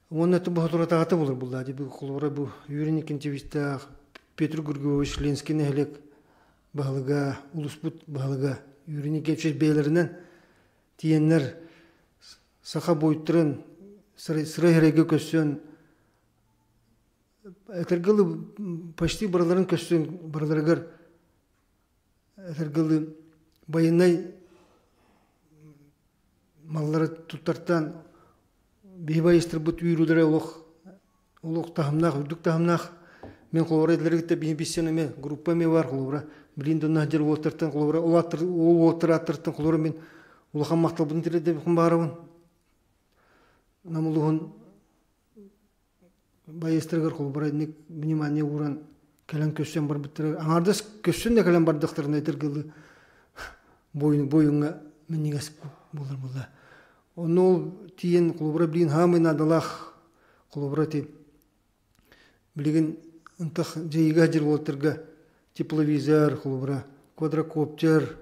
Уонна бу соторутааҕыта буолар буллаа дии холобура бу Юрий Никитичтаах Петр Григорьевич Ленский нэһилиэк баһылыга, улууспут баһылыга Юрий Никитич бэйэлэринэн тиийэннэр саха буойуттарын сырай-сырайга көрсөн этэргэ почти барыларын көрсөн барыларыгар этэргэ байынай маллары туттартан биһи байыстырбыт үүрүүлэрэ олох олох таһымнаах үрдүк таһымнаах мен холобура этилэргитте биһи биссен эме группа эме бар холобура билин донна дьер уолтартан холобура ол аттар ол уолтар аттартан холобура мен улахан махталбын тириэрдэбин баарабын нам улуһун байыастарыгар холобура инник внимание ууран кэлэн көрсөн барбыттара аҥаардас көрсөн да кэлэн бардахтарына этэргэлыы буойуҥҥа минньигэс буолар буолла онно ол тиийэн холобура билигин хаамай наадалаах холобура ити билигин ынтах дьайыыга дьир уолаттарга тепловизор холобура квадрокоптер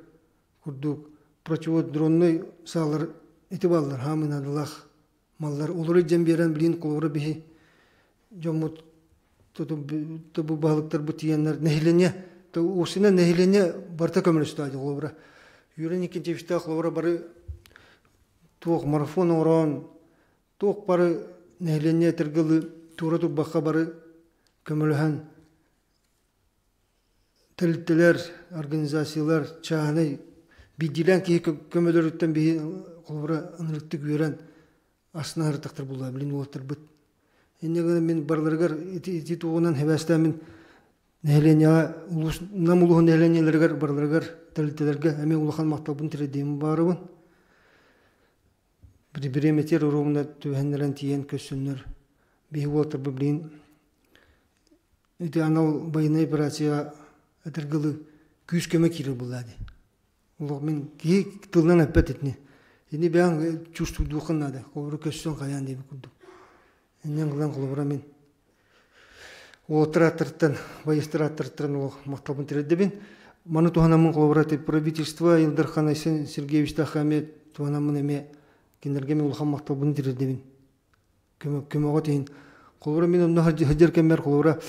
курдук противодроннай саалар ити бааллар хаамай наадалаах маллар олору дьэн биэрэн билин холобура биһи дьоммут бу баһылыктарбыт тиийэннэр нэһилиэнньэ уусунан нэһилиэнньэ барыта көмөлөстө холобура Юрий Никитичтаах холобура бары туох марафон оҥорон туох бары нэһилиэнньэ этэргэ туора турбакка бары көмөлөһөн тэрилтэлэр, организациялар, чааһынай биирдиилээн киһи көмөлөрүттэн биһи холобура ынырыктык үөрэн астына сырыттахтар буолла билин уолаттарбыт. Инньэ гынан мин барыларыгар ити ити тугунан хэбээстээн мин нэһилиэнньэҕэ улуус Нам улууһун нэһилиэнньэлэригэр барыларыгар тэрилтэлэргэ эмиэ улахан махталбын тириэрдиэм баарыбын. Бириэмэтигэр уруумна түбэһиннэрэн тиийэн көрсөннөр биһи уолаттарбыт билигин Ити анал байыаннай операцияҕа этэргэлыы күүс-көмө киирэр буоллаа дии. Олох мин киһи тылынан эппэт итини. Ини бэйэҥ чувствуйдуоххун наада. Холобура көссөн хайаан диэбит курдук. Инньэн гынан холобура мин уолаттар ааттарыттан, байыастар ааттарыттан олох махталбын тириэрдэбин. Маны туһанаммын холобура правительство Ил Дархан Айсен Сергеевичтаахха эмиэ туһанаммын эмиэ кинилэргэ эмиэ улахан махталбын тириэрдэбин. Көмөҕө тиһин. Холобура мин онно сылдьар кэммэр холобура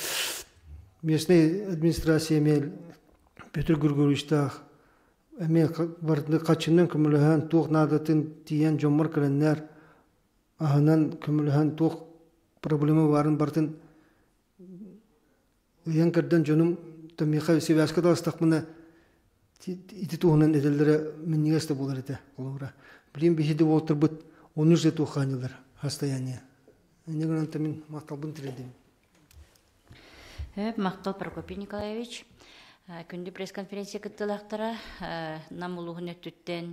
местнай администрация эмиэ Петр Григорьевичтаах эмиэ барытын хаччынан көмөлөһөн туох наадатын тиийэн дьоммор кэлэннэр аһынан көмөлөһөн туох проблема баарын барытын ыйан көрдөн дьонум миэхэ связка таҕыстахпына ити туһунан этэллэрэ минньигэс да буолар этэ холобура билигин биһиги уолтарбыт ону же туоххаанньылар состояние инньэ гынан мин махталбын тириэрдим. Махтал Прокопий Николаевич. Күндү пресс-конференция кыттыылаахтара Нам улууһун өттүттэн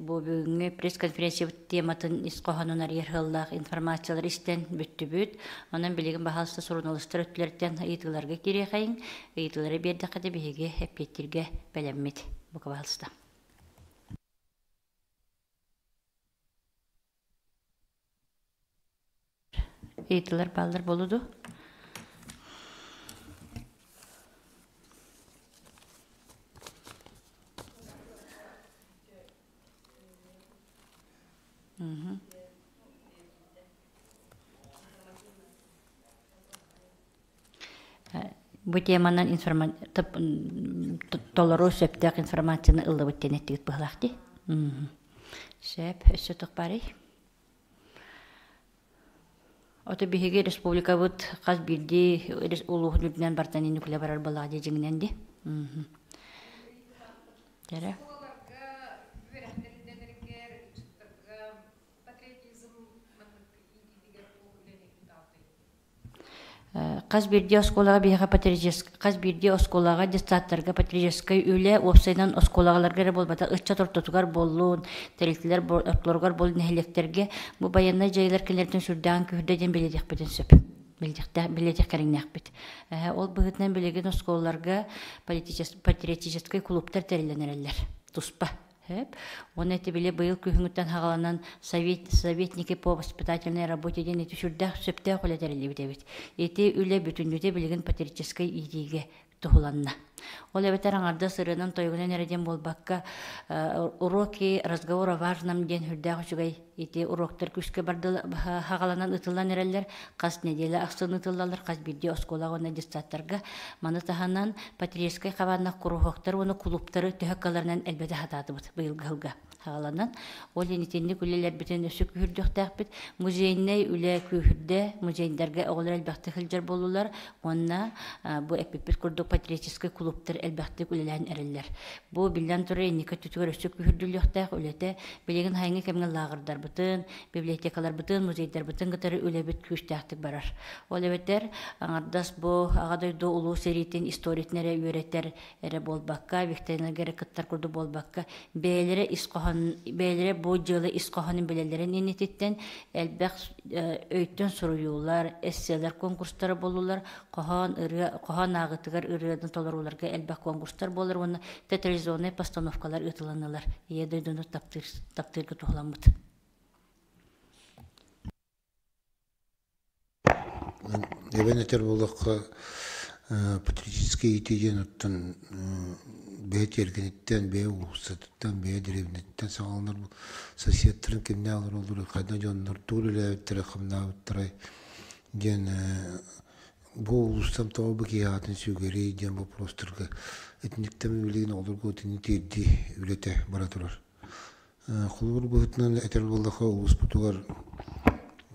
бу бүгүҥҥү пресс-конференция тематын ис хоһоонун арыйар сыаллаах информациялары истэн бүттүбүт. Онон билигин баһаалыста суруналыыстар өттүлэриттэн ыйытыыларга киириэхэйиҥ. Ыйытыылары биэрдэххэ биһиги эппиэттииргэ бэлэммит. Бука баһаалыста. Ыйытыылар бааллар буолуо дуо? Бу теманан толору сөптөөх информацияны ыллыбыт диэн эттигит быһалаах дии. Сөп, өссө туох баарый? Ото биһиги республикабыт хас биирдии улууһун үрдүнэн бартан инники барар балаа дии дьиҥинэн дии. Тере. Хас биирдии оскуолаҕа биһиэхэ патриотическай хас биирдии оскуолаҕа детсадтарга патриотическай үлэ уопсайынан оскуолаларга эрэ буолбатах ыччат ортотугар буоллун, тэрилтэлэр ортолоругар буоллун нэһилиэктэргэ бу байыаннай дьайыылар кэлэртэн сүрдээҕин күүһүрдэ диэн бэлиэтиэхпитин сөп. Билиэтэх кэриҥнээхпит. Ол быһыытынан билигин оскуолаларга патриотическай кулууптар тэриллэн эрэллэр. Туспа. Уонна ити били быйыл күһүҥҥүттэн хаҕаланан совет, советники по воспитательной работе диэн ити сүрдээх сөптөөх үлэ тэриллибит эбит. Ити үлэ бүтүннүүтэ билигин патриотическай иитиигэ туһуланна. Ол эбэтэр аҥардас ырыанан-тойугунан эрэ диэн буолбакка, уроки разговор о важном диэн сүрдээх үчүгэй ити уроктар күүскэ хаҕаланан ытыллан эрэллэр. Хас нэдиэлэ ахсын ытыллаллар, хас биирдии оскуолаҕа уонна детсадтарга. Маны таһынан патриотическай хабааннаах куруһуоктар уонна кулууптары төһө кыалларынан элбэтэ сатаатыбыт быйылгы сылга хаҕаланан. Ол иһин итинник үлэлэрбитин өссө күүһүрдүөхтээхпит. Музейнай үлэ күүһүрдэ, музейдарга оҕолор элбэхтик сылдьар буоллулар уонна бу эппиппит курдук патриотическай кулууптар элбэхтик үлэлээн эрэллэр. Бу биллэн турар инники өттүтүгэр өссө күүһүрдүллүөхтээх үлэтэ билигин сайыҥҥы кэмҥэ лааҕырдарбытын, библиотекаларбытын, музейдарбытын кытары үлэбит күүстээхтик барар. Ол эбэтэр аҥардас бу Аҕа дойду Улуу сэриитин историятын эрэ үөрэтэр эрэ буолбакка, викториналарга эрэ кыттар курдук буолбакка, бэйэлэрэ ис хоһоон, бэйэлэрэ бу дьыала ис хоһоонун билэллэрин иннититтэн элбэх өйтөн суруйуулар, эсселэр конкурстара буоллулар, хоһоон ырыа, хоһоон ааҕыытыгар ырыаны толорууларга элбэх конкурстар буолар уонна театрализованнай постановкалар ыытыланнылар. Ийэ дойдуну таптыыр, таптыырга туһуламмыт. Эбэн этэр буоллахха, патриотическай иитии диэн оттон бэйэ тиэргэниттэн, бэйэ уулуссатыттан, бэйэ дэриэбинэтиттэн саҕаланар соседтарын кимнээх олороллоруй, хайдах дьоннор тугу үлэлээбиттэрэ, хамнаабыттарай диэн бу уулуссам тоҕо бу киһи аатын сүгэрий диэн боппуруостарга итинниктэн билигин оҕолорго итини тиэрдии үлэтэ бара турар. Холобур быһыытынан этэр буоллахха, улууспутугар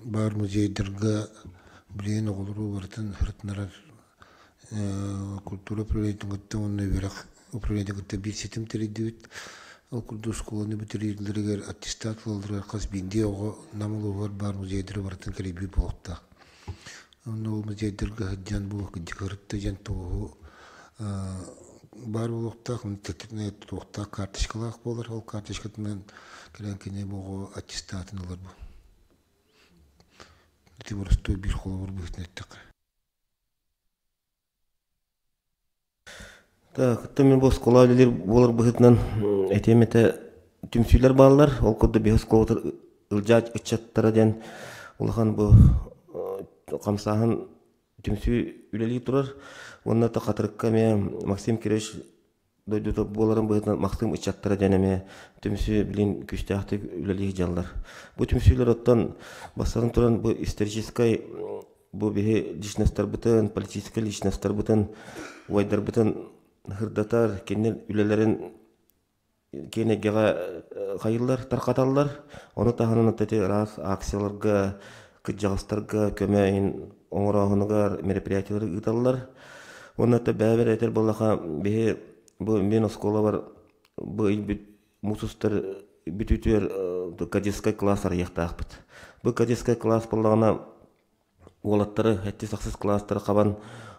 баар музейдарга билигин оҕолору барытын сырытыннарар культура управлениетын кытта уонна үөрэх управлениетын кытта биир ситим тэрийдибит. Ол курдук оскуоланы бүтэрэллэригэр аттестат ылалларыгар хас биирдии оҕо Нам улууһугар баар музейдары барытын кэрийбит буолуохтаах. Онно ол музейдарга сылдьан бу кырдьык диэн туоһу баар буолуохтаах, туохтаах карточкалаах буолар, ол карточкатынан кэлэн кини бу оҕо аттестатын ылар бу. Ити боростуой биир холобур быһыытынан эттэххэ. Так, мен бу оскуола үлэлиир буолар быһыытынан этиэм этэ түмсүүлэр бааллар. Ол курдук биһи оскуолабытыгар Ылдьаа ыччаттара диэн улахан бу хамсааһын түмсүү үлэлии турар. Уонна та Хатырыкка эмиэ Максим Кирович дойдута буоларын быһыытынан Максим ыччаттара диэн эмиэ түмсүү билин күүстээхтик үлэлии сылдьаллар. Бу түмсүүлэр оттон бастатан туран бу историческай бу биһи личностарбытын, политическай личностарбытын, убайдарбытын сырдатар, кинилэр үлэлэрин киэн эйгэҕэ хайыллар, тарҕаталлар. Ону таһынан ити араас акцияларга, кырдьаҕастарга көмө иһин оҥорооһунугар мероприятиелары ыыталлар. Уонна бэйэбэр этэр буоллаха, биһи бу мин оскуолабар бу ыйбыт муус устар бүтүүтүгэр кадетскай класс арыйыахтаахпыт. Бу кадетскай класс буоллаҕына уолаттары сэттис-ахсыс кылаастары хабан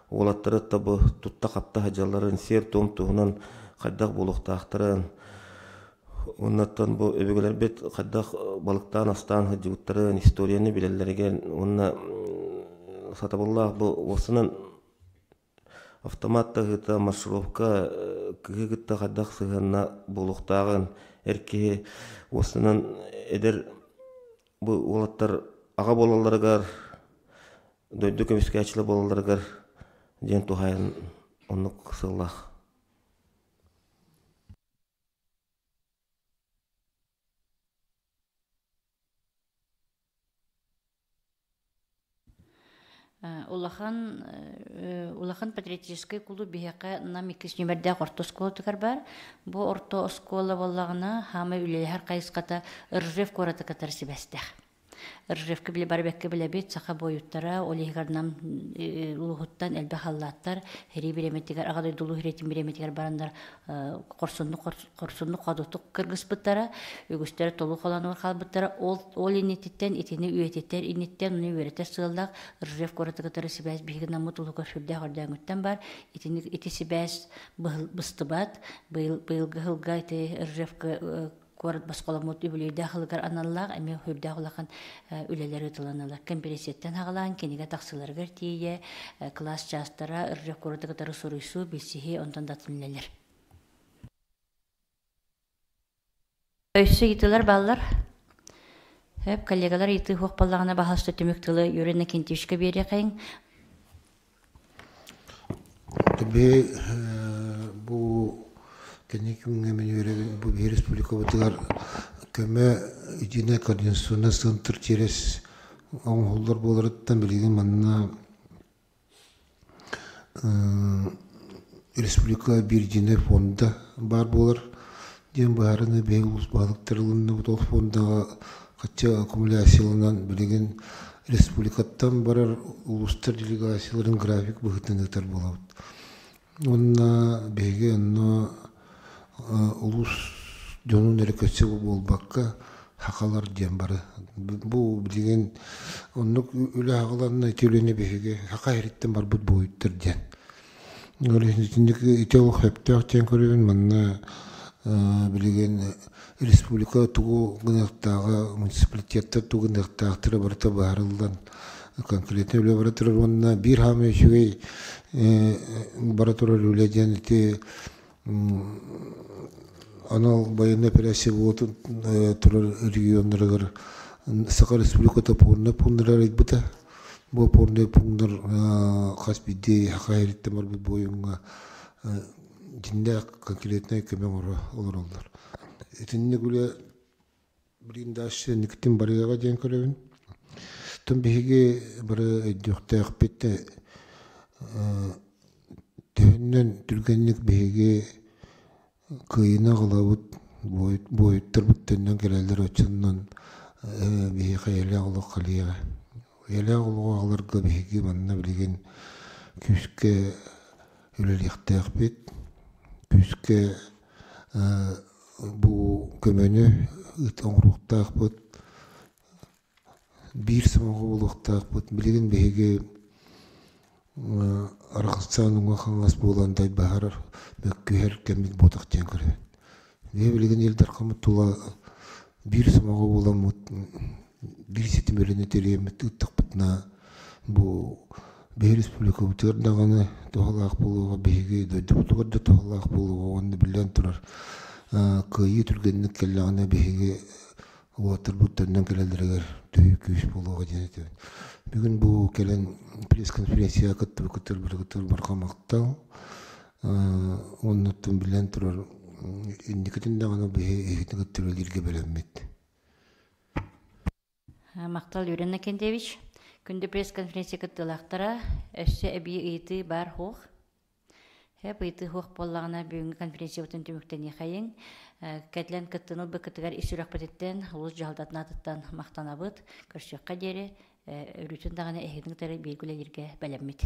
уолаттары тобу тутта-хапта сылдьалларын, сиэр-туом туһунан хайдах буолуохтаахтарын, уоннаттан бу өбүгэлэрбит хайдах балыктаан астаан сылдьыбыттарын, историяны билэллэригэр уонна сатабыллаах бу уопсанан автомат таһыыта, маршировка кыһы кытта хайдах сыһыанна буолуохтааҕын эр киһи уопсанан эдэр бу уолаттар аҕа буолалларыгар, дойду көмүскээччилэр буолалларыгар диэн туһаайан оннук сыаллаах. Улахан улахан патриотическай кулууп биһиэхэ Нам иккис нүмердээх орто оскуолатыгар баар. Бу орто оскуола буоллаҕына, хаамай үлэлэһэр хайысхата Ржев куораты кытары сибээстээх. Ржевка били бары бэккэ билэбит, саха буойуттара, ол иһигэр Нам улууһуттан элбэх халлааттар сэрии бириэмэтигэр, Аҕа дойду Улуу сэриитин бириэмэтигэр бараннар хорсуннук ходутук кыргыспыттара, үгүстэрэ толуу холонугар хаалбыттара. Ол инниттэн итини үйэтитэр инниттэн, ону үөрэтэр сыаллаах Ржев куораты кытары сибээс биһиги Наммыт улууһугар сүрдээх өрдөөҥүттэн баар. Итини ити сибээс быстыбат. Быйылгы сылга ити Ржевка куорат босхоломмут үбүлүөйдээх ылыгар аналлаах эмиэ сүрдээх улахан үлэлэр ыытыланалар. Кэмпириэнсийэттэн хаҕалаан кинигэ тахсыыларыгар тиийэ, кылаас чаастара, Ржев куораты кытары суруйсуу, билсиһии онтон да атын үлэлэр. Өссө ыйытыылар бааллар. Хөп, коллегалар ыйытыы суох буоллаҕына баһаалыста түмүк тылы Юрий Иннокентьевичка биэриэхэйиҥ. Бу бу кэнники күҥҥэ мин үөрэбин бу биһи республикабытыгар көмө единая координационный центр через оҥоһуллар буоларыттан билигин манна республика биир единый фонда баар буолар диэн быһаарыныы биһиги улуус баһылыктара ылынныбыт. Ол фондаҕа хаччы аккумуляцияланан билигин республикаттан барар улуустар делегацияларын график быһыытынан ыытар буолабыт. Уонна биһиги онно улуус дьонун эрэ көрсө буолбакка хахалар диэн бары. Бу билигин оннук үлэ аҕаланна ити үлэни биһиги хаха иһириттэн барбыт буойуттар диэн. Ол иһин итинник ити олох сөптөөх диэн көрөбүн. Манна билигин республика тугу гыныахтааҕа, муниципалитеттар тугу гыныахтаахтара барыта быһаарыллан конкретно үлэ бара турар уонна биир хаамыы үчүгэй бара турар үлэ диэн ити анал военная операция буолтун турар регионнарыгар Саха Республиката опорнай пууннары арыйбыта. Бу опорнай пууннар хас биирдии саха сириттэн барбыт буойуҥҥа дьиҥнээх конкретнай көмө оҥоро олороллор. Итинник үлэ билигин дальше инникитин барыаҕа диэн көрөбүн. Оттон биһиги бары өйдүөхтээхпит төһөннөн түргэнник биһиги кыайыыны аҕалабыт, буойуттарбыт төннөн кэлэллэр оччонон биһиэхэ эйэлээх олох кэлиэҕэ. Эйэлээх олоҕу аҕаларга биһиги манна билигин күүскэ үлэлиэхтээхпит, күүскэ бу көмөнү оҥоруохтаахпыт, биир сомоҕо буолуохтаахпыт. Билигин биһиги арахсан уҥа-хаҥас буолан дайбаһар, мөккүһэр кэммит буотах диэн көрөбүн. Биһиги билигин Ил Дархаммыт тула биир сомоҕо буоламмыт, биир ситим үлэни тэрийэммит ыыттахпытына бу биһи республикабытыгар даҕаны туһалаах буолуоҕа, биһиги дойдубутугар да туһалаах буолуоҕа уонна биллэн турар кыайыы түргэнник кэллэҕинэ биһиги уолаттарбыт төннөн кэлэллэригэр төһүү күүс буолуоҕа диэн этэбин. Бүгүн бу кэлэн пресс-конференцияҕа кыттыбыккытыгар барыгытыгар барҕа махтал. Оннуттан биллэн турар инникитин даҕаны биһи эһигини кытта үлэлииргэ бэлэммит. Махтал Юрий Иннокентьевич. Күндү пресс-конференция кыттыылаахтара, өссө эбии ыйытыы баар суох. Һэп ыйытыы суох буоллаҕына бүгүҥҥү конференциябытын түмүктэниэхэйиҥ. Кэлэн кыттыыны ылбыккытыгар ис сүрэхпититтэн, улуус дьаһалтатын аатыттан махтанабыт. Көрсүөххэ диэри, өрүүтүн даҕаны эһигини кытары бииргэ үлэлииргэ бэлэммит.